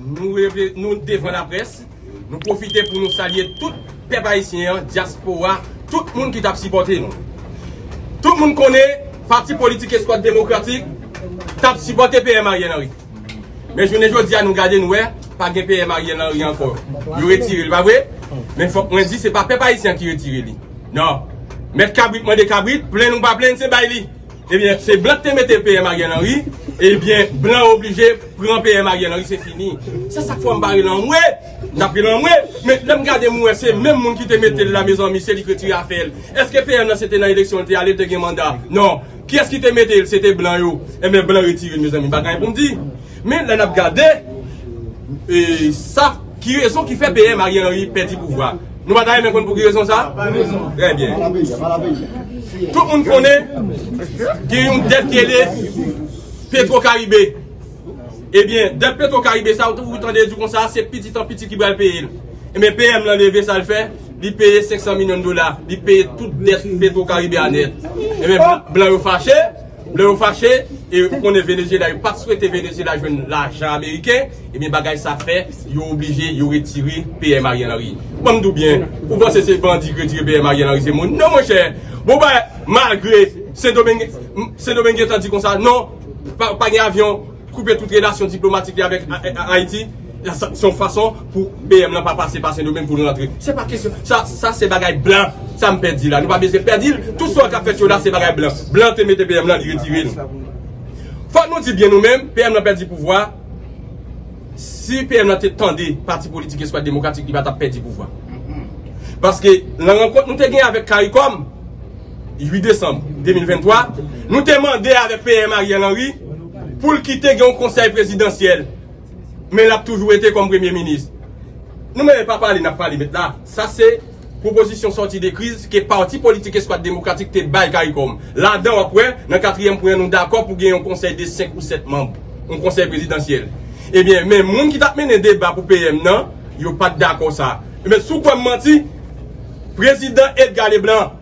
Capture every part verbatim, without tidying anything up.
Nou reve, nou devan laprès, nou pwofite pou nou salye tout pèp ayisyen an, dyaspora, tout moun ki t ap sipòte nou. Tout moun konnen pati politik Eskwad Demokratik t ap sipòte P M Ariel Henry. Men jounen jodi a nou gade nou wè, pa gen P M Ariel Henry ankò. Yo retire l, pa vre? Men fòk mwen di se pa pèp ayisyen ki retire li. Non. Mèt kabrit mande kabrit, plenn ou pa plenn, se bay li. Ebyen, se blan ki te mete P M Ariel Henry. Ebyen, blan oblije pran P M Ariel Henry, se fini. Se sa k fè m pa rele anmwe. M t ap rele anmwe. Men lè m gade m wè se menm moun ki te mete l la, mezanmi, se li k retire afè l. Èske P M nan se te nan eleksyon l te ale, l te gen manda? Non. Kiyès ki te mete l? Se te blan yo. Ebyen, blan retire l, mezanmi. Pa gen anyen pou m di. Men lè n ap gade, e, sa, ki rezon ki fè P M Ariel Henry pèdi pouvwa? Nou pa ta renmen konn pou ki rezon sa? Trè byen. Tout moun konnen gen yon dèt ki rele Petro Caribe. Ebyen, dèt Petro Caribe sa, ou toujou tande di konsa, se pitit an pitit ki pral peye l. Ebyen, P M nan leve, sa l fè? Li peye senk san milyon dola. Li peye tout dèt Petro Caribe a nèt. Ebyen, blan, blan yo fache. Blan yo fache, e ou konnen Venezyela, yo pa t swete Venezyela jwenn lajan ameriken, ebyen bagay sa fè, yo oblije, yo retire P M Ariel Henry. Ban m di w byen, ou panse se bandi ki retire P M Ariel Henry, se moun? Non, monchè. Bon, ba, malgre Sendomeng, Sendomeng gentan di konsa, non, pa, pa gen avyon, koupe tout relasyon diplomatik li avèk A-, A-, Ayiti. Sa, se yon fason pou P M nan pa pase pa Sendomeng pou l rantre. Se pa kesyon. Sa, sa se bagay blan. Sa m pèdi la. Nou pa bezwen pèdi l. Tout sa k ap fèt yo la, se bagay blan. Blan te mete P M nan, li retire l. Fòk nou di byen nou menm, P M nan pèdi pouvwa. Si P M nan te tande pati politik Eskwad Demokratik, li pa t ap pèdi pouvwa. Paske nan rankont nou te gen avèk Caricom, uit desanm de mil venntwa, nou te mande avèk P M Ariel Henry pou l kite gen yon konsèy prezidansyèl. Men l ap toujou rete kòm premye minis. Nou menm pa pale, n ap pale met la. Sa se pwopozisyon sòti de kriz ke pati politik Eskwad Demokratik te bay Caricom. Ladan w ap wè, nan katriyèm pwen an, nou dakò pou gen yon konsèy de senk ou sèt manm, yon konsèy prezidansyèl. Ebyen, men moun ki t ap mennen deba pou P M nan, yo pa t dakò sa. Men si w kwè m manti, prezidan Edgar Leblanc,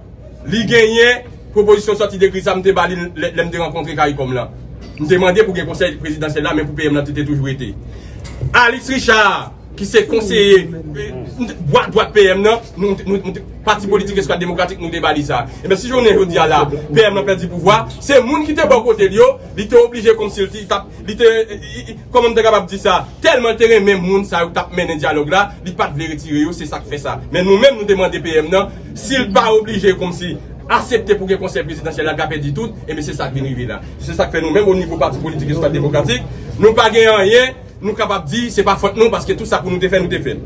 li genyen pwopozisyon sòti de kriz sa m te ba li lè, lè m te rankontre Caricom lan. M te mande pou gen konsèy prezidansyèl la, men pou P M nan te, te toujou rete. Alice Richard, ki se konseye, eh, dwat, dwat P M nan, nou, nou, nou, pati politik Eskwad Demokratik, nou te ba li sa. Ebyen, si jounen jodi a la, P M nan pèdi pouvwa, se moun ki te bò kote l yo, li te oblije kòmsi l te, t ap, li te, i, i, kòman m te kapab di sa? Tèlman l te renmen moun sa yo k t ap mennen dyalòg la, li pa t vle retire yo, se sa k fè sa. Men nou menm, nou te mande P M nan, si l pa oblije kòmsi aksepte pou gen konsèy prezidansyèl la, l ka pèdi tout, ebyen se sa k vin rive la. Se sa k fè nou menm, o nivo pati politik Eskwad Demokratik, nou pa gen anyen, nou kapab di, se pa fòt nou, paske tout sa pou nou te fè, nou te fè l.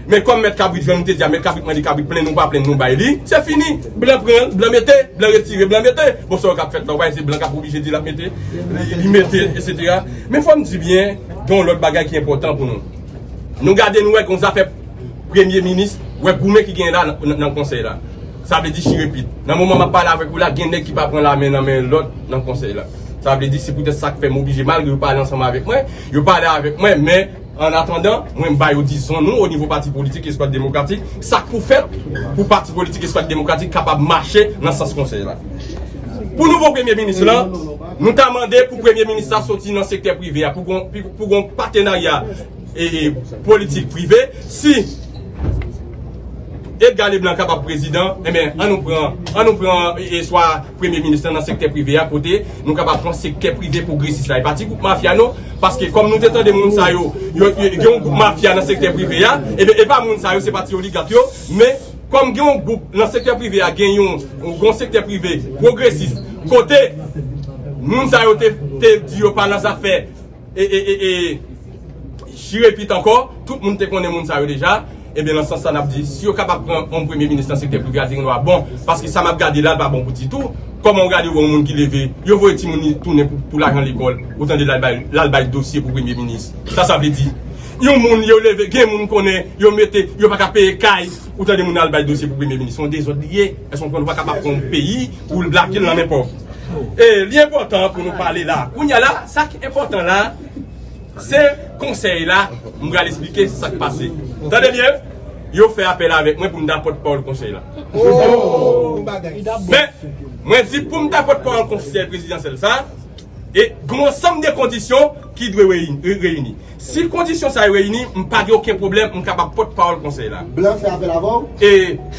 Men kòm mèt kabrit jwenn, nou te di a mèt kabrit mande kabrit, plenn ou pa plenn, nou bay li, se fini. Blan pran, blan mete, blan retire, blan mete. Bon, sa yo k ap fèt la, ou pa wè se blan k ap oblije di l ap mete, li, li mete, etsetera. Men fò m di byen, gen yon lòt bagay ki enpòtan pou nou. Nou gade, nou wè gon zafè premye minis, wè goumen ki genyen la nan, nan, nan konsèy la. Sa vle di chire pit. Nan moman m ap pale avèk ou la, gen nèg ki pa pran lamen nan men lòt nan konsèy la. Sa vle di se poutèt sa k fè m oblije, malgre yo pale ansanm avèk mwen, yo pale avèk mwen, men an atandan, mwen m ba yo dizon nou o nivo pati politik Eskwad Demokratik, sa k pou fèt pou pati politik Eskwad Demokratik kapab mache nan sans konsèy la. Pou nouvo premye minis lan, nou ta mande pou premye minis la soti nan sektè prive a, pou gon, pou gon patenarya e, e politik prive. Si Edgar Leblanc kapab prezidan, ebyen, an nou pran, an nou pran, e, e, swa premye minis lan nan sektè prive a, kote nou kapab pran sektè prive pwogresis la. E pa ti gwoup mafya non, paske kòm nou te tande moun sa yo, yo, yo, gen yon gwoup mafya nan sektè prive a, ebyen, e pa moun sa yo, se pa ti oligak yo, men kòm gen yon gwoup nan sektè prive a, gen yon, yon sektè prive pwogresis, kote moun sa yo te, te di yo pa nan zafè e, e, e, e, chire pit ankò, tout moun te konnen moun sa yo deja. Ebyen, nan sans sa, n ap di, si yo kapab pran yon premye minis nan sektè prive a, te gen dwa bon. Paske sa m ap gade la, l pa bon pou ditou. Kòman w gade w wè yon moun ki leve, yo voye timoun li tounen pou, pou lajan lekòl, ou tande l al bay, l al bay dosye pou premye minis. Sa, sa vle di, yon moun yo leve, gen moun konnen, yo mete, yo pa ka peye kay, ou tande moun al bay dosye pou premye minis. Se yon dezòd li ye. Èske w konprann, ou pa kapab pran yon peyi pou w lage l nan men pòv? E, li enpòtan pou nou pale la. Kounye a la, sa ki enpòtan la, se konsèy la, m pral esplike sa k pase. Tande byen, yo fè apèl avèk mwen pou m ta pòtpawòl konsèy la. Men, mwen di pou m ta pòtpawòl konsèy prezidansyèl sa, e gen yon ansanm de kondisyon ki dwe reyini. Si kondisyon sa yo reyini, m pa gen okenn pwoblèm, m kapab pòt pawòl konsèy la. Blan fè apèl avè w? E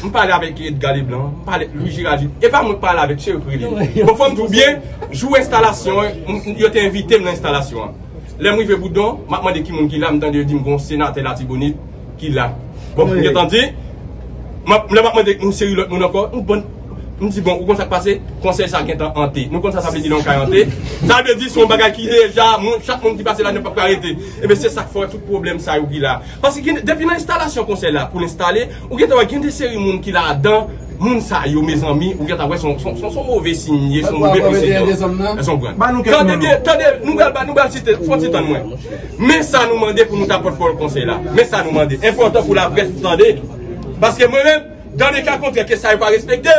m pale avèk Edgar Leblanc, m pale Louis Girard, e pa mwen k pale avèk, se yo k rele m. Bon, fò m di w byen, jou enstalasyon an, m- yo te envite m nan enstalasyon an. Lè m rive Boudon, m ap mande ki moun ki la, m tande yo di m gon senatè Latibonit ki la. Bon, m gentan di, m ap- lè m ap mande yon seri lòt moun ankò, m bon, m di bon, ou konn sa k pase? Konsèy sa gentan ante. Nou konn sa sa vle di lè yon kay ante? Sa vle di se yon bagay ki deja, moun, chak moun ki pase la, nou p ap ka rete. Ebyen, se sa k fè tout pwoblèm sa yo ki la. Paske gen- depi nan enstalasyon konsèy la, pou l enstale, ou gentan wè gen de seri moun ki ladan, moun sa yo, mezanmi, ou gentan wè se yon- se yon- se yon- se yon move siy ye, se yon move pwosedir. Èske w konprann? Tande byen, tande, nou pral ba- nou pral site, fò ti tann mwen. Men sa nou mande pou nou ta pòtpawòl konsèy la. Men sa nou mande. Enpòtan pou laprès tande. Paske mwen menm, dans le cas contraire ke sa yo pa respekte,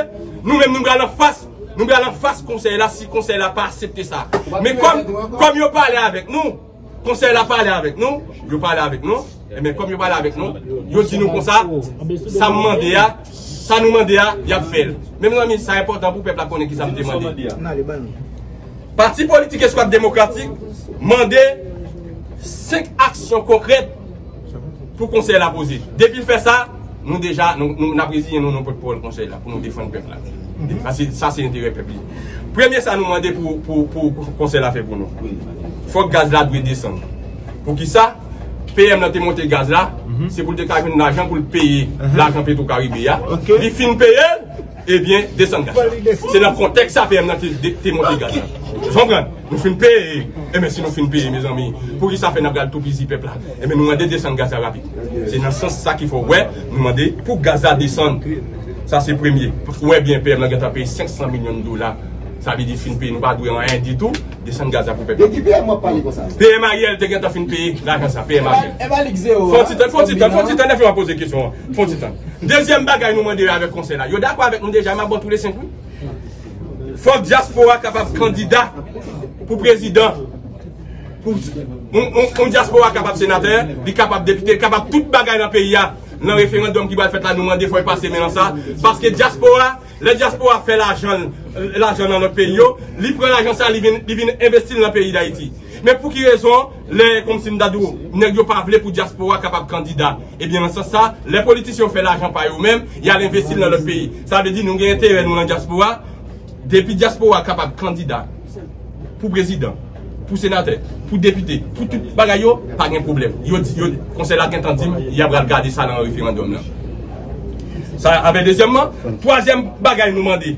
nou menm nou pral anfas, nou pral anfas konsèy la si konsèy la pa aksepte sa. Men kòm, kòm yo pale avèk nou, konsèy la pale avèk nou, yo pale avèk nou, ebyen kòm yo pale avèk nou, yo di nou konsa, sa m mande a, sa nou mande a, y ap fè l. Men mezanmi, sa enpòtan pou pèp la konnen kisa m te mande. Pati politik Eskwad Demokratik mande senk aksyon konkrèt pou konsèy la poze. Depi l fè sa, nou deja, nou, nou, n ap reziyen nou, nou pòtpawòl konsèy la pou nou defann pèp la. Sa se, sa se enterè pèp li. Premye sa nou mande pou, pou, pou konsèy la fè pou nou. Fòk gaz la dwe desann. Poukisa? P M nan te monte gaz la, se pou l te ka jwenn lajan pou l peye lajan Petro Caribe a. Li fin peye l, ebyen, desann gaz la. Se nan kontèks sa P M nan te, te, te monte gaz la. Ou konprann? Nou fin peye. Ebyen, si nou fin peye, mezanmi, poukisa fè n ap pral toupizi pèp la? Ebyen, nou mande desann gaz la rapid. Se nan sans sa ki fè w wè, nou mande pou gaz la desann. Sa se premye. Ou wè byen, P M nan gentan peye senk san milyon dola. Sa vle di fin peye, nou pa dwe anyen ditou. Desann gaz la pou pèp la. De ki P M w ap pale konsa? P M Ariel te gentan fin peye lajan sa, P M Ariel. Fò ti tann, fò ti tann, fò ti tann, lè fè w ap poze kesyon an. Fò ti tann. Dezyèm bagay nou mande yo avèk konsèy la. Yo dakò avèk nou deja, m ap bon tou le senk, wi. Fòk dyaspora kapab kandida pou prezidan. Pou, yon, yon, yon dyaspora kapab senatè, li kapab depite, li kapab tout bagay nan peyi a. Nan referandòm ki pral fèt la, nou mande fò l pase men nan sa. Paske dyaspora, lè dyaspora fè lajan, lajan nan lòt peyi yo, li pran lajan sa, li vin, li vin envesti l nan peyi Dayiti. Men pou ki rezon, lè, kòmsi m ta di w, nèg yo pa vle pou dyaspora kapab kandida? Ebyen, nan sans sa, lè politisyen yo fè lajan pa yo menm, y al envesti l nan lòt peyi. Sa vle di, nou gen enterè, nou, nan dyaspora, depi dyaspora kapab kandida pou prezidan, pou senatè, pou depite, pou tout bagay yo, pa gen pwoblèm. Yo di, yo, konsèy la gentan di m, y a pral gade sa nan referandòm nan. Sa, avè dezyèmman, twazyèm bagay nou mande,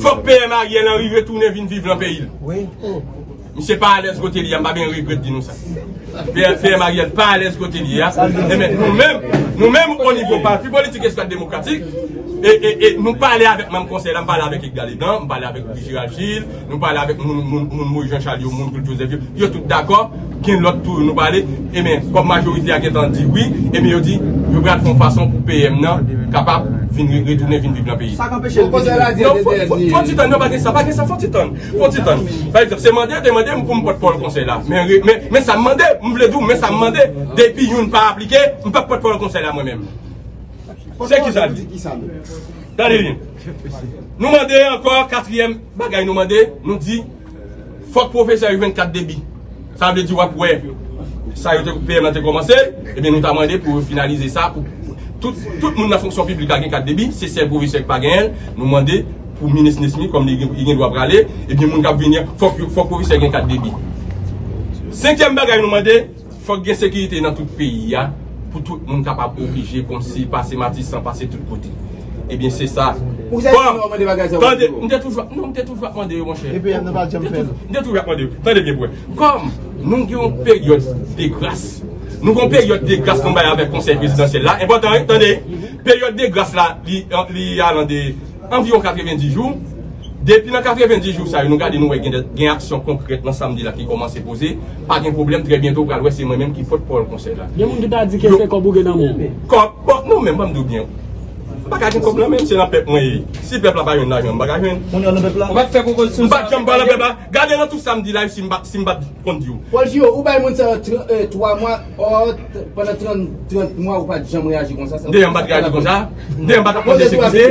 fòk P M Ariel Henry retounen vin viv nan peyi l. Misye pa alèz kote li a, m pa byen regrèt di nou sa. P M, P M Ariel pa alèz kote li a. Ebyen, nou menm, nou menm, o nivo pati politik Eskwad Demokratik, e, e, e nou pale avèk manm konsèy la, m pale avèk Edgar Leblanc, m pale avèk Louis Gérald Gilles, nou pale avèk moun, moun, moun Moïse Jean Charles yo, moun Claude Joseph yo, yo tout dakò. Gen lòt tou, nou pale, ebyen, kòm majorite a gentan di wi, ebyen, yo di, yo pral fè yon fason pou P M nan kapab vin re- retounen vin viv nan peyi. Sa k anpeche l vini? Non, fò, fò, fò ti tann, non, pa gen sa, pa gen sa, fò ti tann. Fò ti tann. Pa egzanp, se mande yo te mande m pou m pòtpawòl konsèy la. Men, re- men, men sa m mande, m vle di w, men sa m mande, depi youn pa aplike, m p ap pòtpawòl konsèy la mwen menm. Se ki sa l di? Tande byen. Nou mande ankò, katriyèm bagay nou mande, nou di, fòk pwofesè yo jwenn kat debi. Sa vle di w ap wè sa yo te, P M nan te kòmanse, ebyen nou ta mande pou yo finalize sa, pou tout, tout moun nan fonksyon piblik la gen kat debi, se sèl pwofesè ki pa genyen l, nou mande pou minis Nesmy, kòm li, li gen dwa prale, ebyen moun k ap vini an, fòk yo, fòk pwofesè gen kat debi. Senkyèm bagay nou mande, fòk gen sekirite nan tout peyi a, pou tout moun kapab oblije kòmsi pase Matisan, pase tout kote. Ebyen, se sa. Ou se Bon, mande bagay sa yo tande, pou m te toujou, non, m te toujou ap mande yo, monchè. E P M nan pa janm fè l. M te toujou ap mande yo. Tande byen pou wè. Kòm nou gen yon peryòd de gras, nou gen yon peryòd de gras nou bay avèk Konsèy Prezidansyèl la. Enpòtan, wi, tande. Peryòd de gras la, li, li alan de anviwon katrevenndis jou. Depi nan katrevenndis jou sa yo, nou gade, nou wè gen, gen aksyon konkrèt nan samdi la ki kòmanse poze. Pa gen pwoblèm, trè byento, w pral wè se mwen menm ki pòtpawòl konsèy la. Gen moun ki ta di ke Yo- se kòb ou gen nan men w. Kòb, bon, nou menm, ban m di w byen. M pa ka gen kòb nan men m, se nan pèp mwen ye. Si pèp la pa jwenn lajan, m pa ka jwenn. Moun yo nan pèp la. Ou pa t fè pwopozisyon. M pa t janm pale nan pèp la. Gade nan tout sa m di la, si m pa, si m pa t konn di w. Paul Giraud, ou bay moun sa tran- euh, twa mwa, or, t- pandan trant, trant mwa, ou pa t janm reyaji konsa. Deja m pa t reyaji konsa. Deja m pa t ap mande sekirite.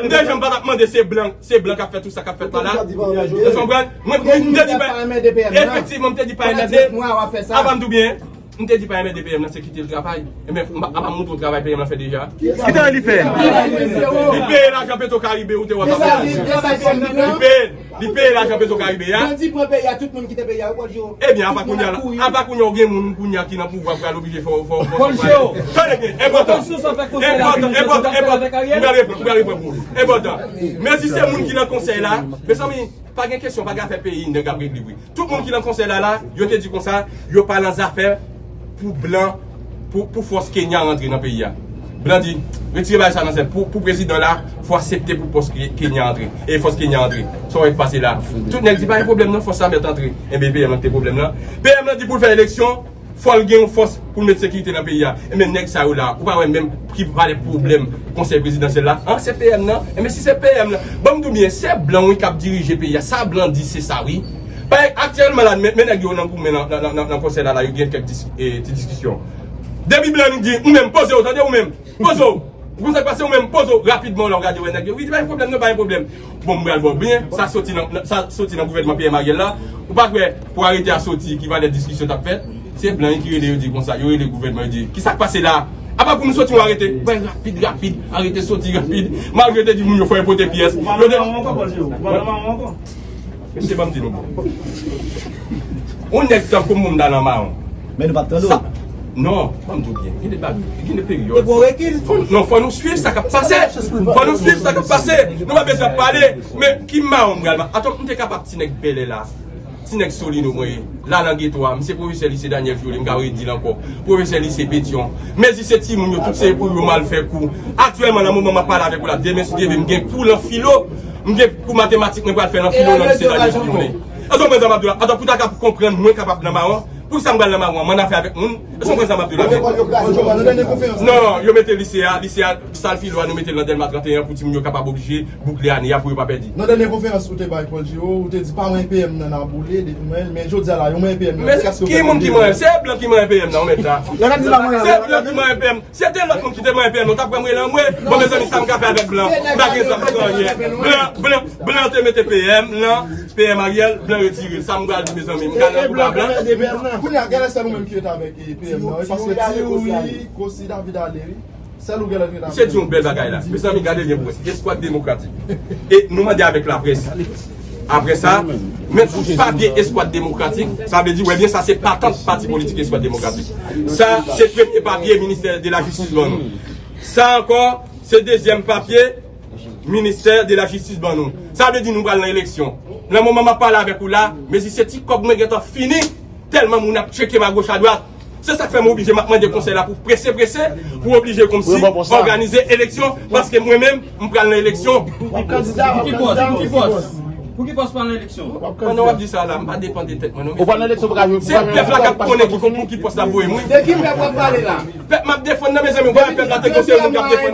Deja m pa t ap mande se blan, se blan k ap fè tout sa k ap fèt la la. Ou konprann? Mwen, mwen, m te di pa, efektivman, m te di pa M N D. Avan m di w byen, m te di pa M N D P M nan se kite l travay. Ebyen, m ap montre w travay P M nan fè deja. Ki travay li fè? Li peye lajan Petro Caribe, ou te wè sa. Li peye, li peye lajan Petro Caribe a. Bandi pran peyi a, tout moun kite peyi a, ou konn yo. Ebyen, apa kounye a la, apa kounye a ou gen moun kounye a ki nan pouvwa pral oblije fè, fè, fè, fè. Tande byen, enpòtan. Enpòtan, enpòtan, enpòtan. M pral reprann, m pral reprann pou ou. Enpòtan. Men si se moun ki nan konsèy la, mezanmi, pa gen kesyon, pa gen afè peyi nèg ap regle vre. Tout moun ki nan konsèy la la, yo te di konsa, yo pa nan zafè pou blan, pou, pou fòs Kenya rantre nan peyi a. Blan di, retire bagay sa nan sèt, pou, pou prezidan la, fò aksepte pou fòs Ke- Kenya antre. E fòs Kenya antre. Sa w wè k pase la. Tout nèg di pa gen pwoblèm non, fòs sa mèt antre. Enben P M nan te pwoblèm nan. P M nan di pou l fè eleksyon, fò l gen yon fòs pou l met sekirite nan peyi a. Enben nèg sa yo la, ou pa wè menm ki valè pwoblèm konsèy prezidansyèl la? An, se P M nan. Enben si se P M nan, ban m di w byen, se blan wi k ap dirije peyi a. Sa blan di, se sa wi. Paske aktyèlman la, men, men nèg yo nan goumen nan, nan, nan, nan, nan konsèy la, la, yo gen kèk dis- e, ti diskisyon. Depi blan di, ou menm, poze w, tande ou menm. Poze w. Ou konn sa k pase ou menm, poze w rapidman, la w gade wè nèg yo. Wi, pa gen pwoblèm, non, pa gen pwoblèm. Bon, m pral ba w byen, sa soti nan, nan- sa soti nan gouvènman P M Ariel la. Ou pa kwè, pou arete a soti, ki valè diskisyon t ap fèt? Se blan yo ki rele, yo di konsa, yo rele gouvènman, yo di, ki sa k pase la? Apa pou nou soti yon arete? Bay rapid, rapid, arete soti rapid. Malgre te di moun yo fò yo pote pyès. Yo te Mesye, ban m di nou bon. Yon nèg tankou m, m ta nan mawon. Men nou p ap tande w. Sa- Non, ban m di w byen. Gen de bagay, gen de peryòd. E bon rekil. Fò, non, fò nou swiv sa k ap pase. Fò nou swiv sa k ap pase. Nou pa bezwen ap pale. Men ki mawon m pral ma- Atann, m te kapab ti nèg bèlè la. Ti nèg Solino mwen ye. La nan geto a, m se pwofesè lise Daniel Joly, m ka redi l ankò. Pwofesè lise Petyon. Mezi se timoun yo, tout se pou yo m al fè kou. Aktyèlman, nan moman m ap pale avèk ou la, demen si Dye vle, m gen kou nan filo. M gen kou matematik mwen pral fè nan filo nan lise Daniel Joly. Èske w konprann sa m ap di w la? Atann, pou ta ka konprann mwen kapab nan mawon, poukisa m pral nan mawon an, m annafè avèk moun? Èske w konprann sa m ap di w la? Non, yo mete lise a, lise a, sal filo a, nou mete l nan Dèlma trannteyen pou timoun yo kapab oblije boukle ane a pou yo pa pèdi. Nan dènye konferans ou te bay Paul Giraud, ou te di pa manyen P M nan nan boule, depi manyen l, men jodi a la, yo manyen P M nan jiskaske yo fè. Men ki moun ki manyen? Se blan ki manyen P M nan, ou mèt la. Se blan ki manyen P M. Si se te lòt moun ki te manyen P M nan, ou t ap wè m rele anmwe. Bon, mezanmi, sa m ka fè avèk blan? M pa gen zam, m pa gen anyen. Blan, blan, blan te mete P M nan, P M Ariel, blan retire l. Sa m pral di, mezanmi, m ka nan kou pa blan? Kounye a, genlè sèl ou menm ki rete avèk, e, P M nan, wi, paske Ti Youri, Kosi, David ale, wi. Sèl ou genlè ki rete avèk. Misye di yon bèl bagay la. Mezanmi, gade byen pou wè. Eskwad Demokratik. E nou mande avèk laprès. Apre sa, men tout papye Eskwad Demokratik, sa vle di, wè byen, sa se patant pati politik Eskwad Demokratik. Sa se premye papye Ministè de la Jistis ban nou. Sa ankò, se dezyèm papye Ministè de la Jistis ban nou. Sa vle di nou pral nan eleksyon. Nan moman m ap pale avèk ou la, mezi se ti kòb mwen gentan fini, tèlman moun ap tcheke m agoch adwat. Se sa k fè m oblije, m ap mande konsèy la pou prese, prese, pou oblije kòmsi òganize eleksyon, paske mwen menm, m pral nan eleksyon. W ap kandida, w ap kandida. Pou ki pòs? Pou ki pòs? Pou ki pòs pral nan eleksyon? Pandan w ap di sa la, m pa depann de tèt mwen non. Ou pral nan eleksyon pou ka jwe. Se pèp la k ap konnen ki pou ki pòs l ap voye m, wi. De ki pèp w ap pale la? Pèp m ap defann nan, mezanmi, ou pa wè pèp la te gen yon seri moun k ap defann.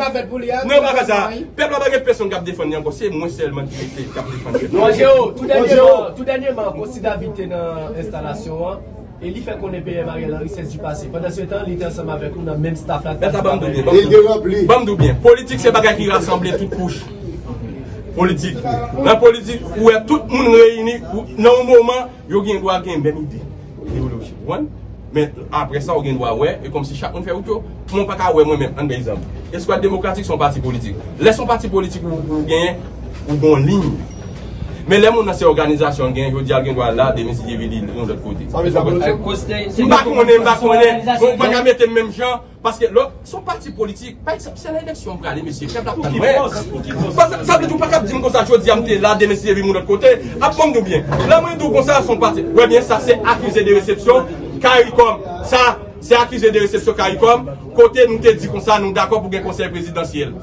Non, pa fè sa. Pèp la pa gen pèsonn k ap defann li ankò. Se mwen sèlman ki rete k ap defann pèp la. Non, Jero, tou dènyèman, tou dènyèman, Kosi David te nan enstalasyon an. E li fè konnen P M Ariel Henry se du passé. Pandan se tan, li te ansanm avèk nou nan menm staff la. Mèt la, ban m di w byen, ban m di w byen. Ban m di w byen. Politik se bagay ki rasanble tout kouch politik. Nan politik, ou wè tout moun reyini, ou, nan yon moman, yo gen dwa gen menm ide, ideyoloji. Ou konprann? Men apre sa, ou gen dwa wè, e kòmsi chak moun fè wout yo. Mwen pa ka wè mwen menm, ann bay egzanp. Eskwad Demokratik se yon pati politik. Lè se yon pati politik ou, ou genyen, ou gen yon liy. Men lè moun nan se òganizasyon l genyen, jodi a l gen dwa la, demen si Dye vle li yon lòt kote. Sa vle di sa politik. M pa konnen, m pa konnen. Bon, ou pa ka mete m menm jan, paske lè se yon pati politik, pa egzanp, se nan eleksyon m prale, mesye, pèp la ap tann mwen. Sa, sa, sa vle di ou pa ka ap di m konsa, jodi a m te la, demen si Dye vle m yon lòt kote. Ap ban m di w byen. Lè mwen di w konsa, se yon pati. Wè byen, sa se akize de resepsyon, CARICOM. Sa, se akize de resepsyon CARICOM, kote nou te di konsa, nou dakò pou gen konsèy prezidansyèl.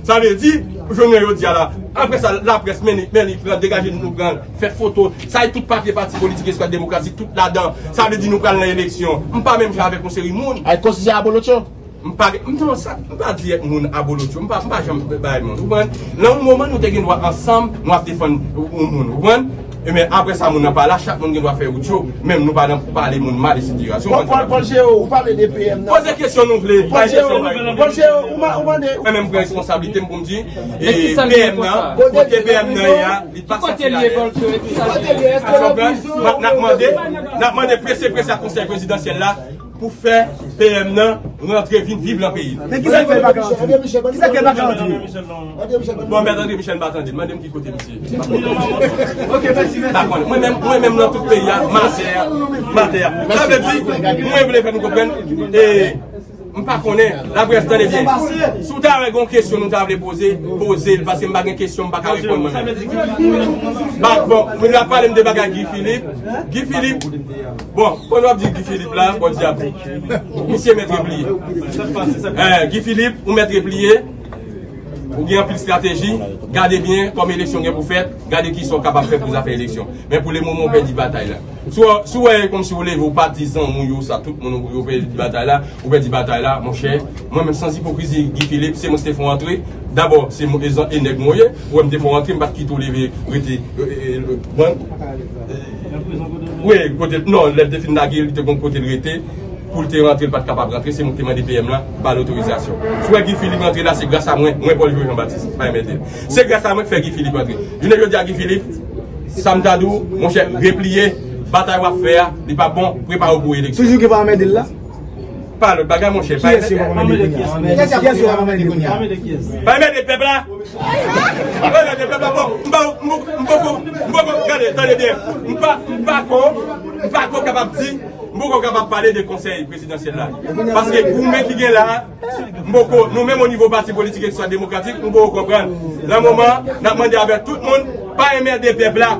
Sa vle di, jounen jodi a la, apre sa, laprès, men li, men li pran, degaje nou, nou pran, fè foto. Sa e tout papye pati politik Eskwad Demokratik, tout ladan. Sa vle di nou pral nan eleksyon. M pa menm jan avèk yon seri moun. Ay, konsi se abolotcho. M pa, m, non, sa, m pa di moun abolotyo, m pa, m pa janm bay moun, ou konprann? Nan yon moman, nou te gen dwa ansanm, nou ap defann yon moun, ou konprann? E men, apre sa, moun nan pa la, chak moun gen dwa fè wout yo, menm nou pa nan pale moun mal, etsetera. Si w konprann sa m ap di. Paul Geo, ou pale de P M nan. Poze kesyon nou vle, bay kesyon bay. Paul Geo, ou ma-, ou mande. Mwen menm, m pran responsablite m pou m di, e, P M nan, kote P M nan ye a, li pa soti la. N ap mande, n ap mande prese, prese a Konsèy Prezidansyèl la, pou fè P M nan rantre vin viv nan peyi. Men kisa k fè l pa ka rantre? Kisa k fè l pa ka rantre? Bon, Mèt André Michel, m pa tande. Mande m ki kote misye. Ok, mèsi, mèsi. Pa konnen. Mwen menm, mwen menm nan tout peyi a, m atè a, m atè a. Sa vle di, mwen vle fè nou konprann, e, m pa konnen, laprès, tande byen. Si w ta wè gon kesyon nou ta vle poze, poze l, paske m pa gen kesyon, m pa ka reponn mwen menm. Ba, bon, moun yo ap pale m de bagay Guy Philippe. Guy Philippe, bon, kon w ap di Guy Philippe la, bon dyab. Misye mèt repliye. Eh, Guy Philippe, ou mèt repliye. Ou gen anpil estrateji. Gade byen kòman eleksyon gen pou fèt. Gade kisa w kapab fè pou zafè eleksyon. Men pou le moman, ou pèdi batay la. Si w, si w wè kòmsi w leve, ou pa di zanmi w yo, sa, tout moun ou pèdi batay la, ou pèdi batay la, monchè. Mwen menm, sans ipokrizi, Guy Philippe, se mwen ki te fè w antre. Dabò, se mwen, e zan, e nèg mwen ye. Ou wè m te fè w antre, m pa t kite w leve, rete, e, e, e, bon. Wi, kote, non, lè l te fin lage, li te gon kote l rete. Pou l te rantre, l pa t kapab rantre, se mwen ki te mande P M lan, ba l otorizasyon. Si w wè Guy Philippe rantre la, se gras a mwen, mwen Paul Joe Jean Baptiste, pa M R D. Se gras a mwen k fè Guy Philippe rantre. Jounen jodi a, Guy Philippe, sa m ta di w, monchè, repliye, batay w ap fè a, li p ap bon, prepare w pou eleksyon. Toujou gen pa M R D la? Pa lòt bagay, monchè, pa M R D. Kiyès yo pa M R D kounye a? Kiyès yo pa M R D kounye a? Pa M R D pèp la! Pa M R D pèp la, bon, m pa, m poko, m poko, gade, tande byen. M pa, m pa ko, m pa ko kapab di, m poko kapab pale de konsèy prezidansyèl la. Paske goumen ki gen la, m poko, nou menm o nivo pati politik, ekstra demokratik, m poko konprann. Nan moman, n ap mande avèk tout moun, pa M R D pèp la.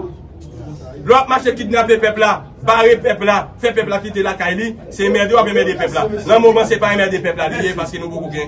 Lè w ap mache kidnape pèp la, bare pèp la, fè pèp la kite lakay li, se M R D w ap M R D pèp la. Nan moman, se pa M R D pèp la li ye, paske nou poko gen.